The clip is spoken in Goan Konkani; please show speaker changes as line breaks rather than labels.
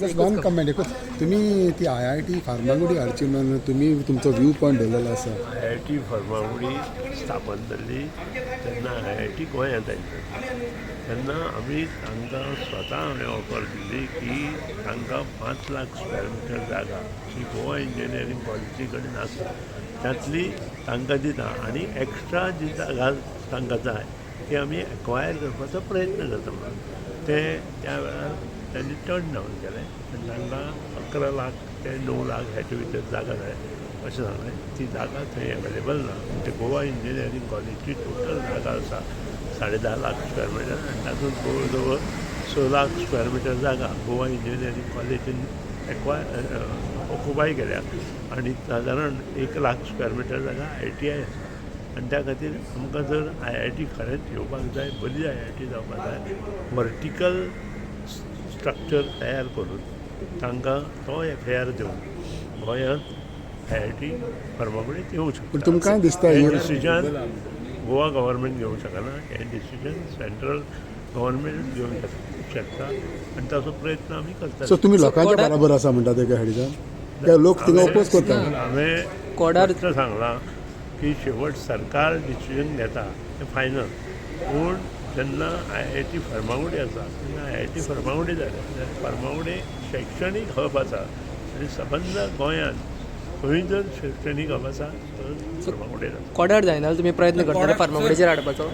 Just one comment. एकूच, तुमी ती आयआयटी फार्मागुडी हाडची म्हणून तुमी तुमचो व्यू पॉयंट दवरलेलो आसा.
आयआयटी फर्मागुडी स्थापन जाल्ली तेन्ना, आयआयटी गोंयांत आयली तेन्ना, आमी तांकां स्वता हांवें ऑफर दिली की तांकां 5 लाख स्क्वेअर मिटर जागा जी गोवा इंजिनियरींग कॉलेजी कडेन आसा, तातली तांकां दिता आनी एक्स्ट्रा जी जागा तांकां जाय ती आमी एक्वायर करपाचो प्रयत्न करता म्हणून. ते त्या वेळार तांणी टर्न डावन केलें आनी तांकां 11 लाख ते 9 लाख ह्याचे भितर जागा जाय अशें सांगलें. ती जागा थंय अवेलेबल ना. ते गोवा इंजिनियरींग कॉलेजची टोटल जागा आसा 10.5 लाख स्क्वेअर मिटर आनी तातूंत जवळ जवळ 6 लाख स्क्वेअर मिटर जागा गोवा इंजिनियरींग कॉलेजीन एक्वायर ऑक्युपाय केल्या आनी सादारण 1 लाख स्क्वेअर मिटर जागा आयटीआय आसा. आनी त्या खातीर आमकां जर आयआयटी खरेंच येवपाक जाय, बरी आयआयटी जावपाक जाय, वर्टिकल स्ट्रक्चर तयार करून तांकां तो एफएआर दिवन गोंयांत आयआयटी फर्मागुडीत येवंक
पूण
शकता.
तुमकांय दिसता
हें
ही
डिसिजन गोवा गव्हर्मेंट घेवंक शकना, हें डिसिजन सेंट्रल गव्हर्मेंट घेवंक शकता आनी ताचो प्रयत्न आमी करतले.
सो तुमी लोकांच्या बराबर आसा म्हणटा ते सायडीच्यान, काय लोक थिंगा ओपोज करता?
हांवें
कोडार
स्पश्ट सांगलां की शेवट सरकार डिसिजन घेता तें फायनल, पूण जेन्ना आयआयटी फर्मागुडी आसा तेन्ना आयआयटी फर्मागुडी जाय जाल्यार फर्मागुडी शैक्षणीक हब आसा आनी सबंद गोंयांत खंय जर शैक्षणीक हब आसा तर फर्मागुडी जाता.
कोडार जायना जाल्यार तुमी प्रयत्न करतले फार्मागुडीचेर हाडपाचो?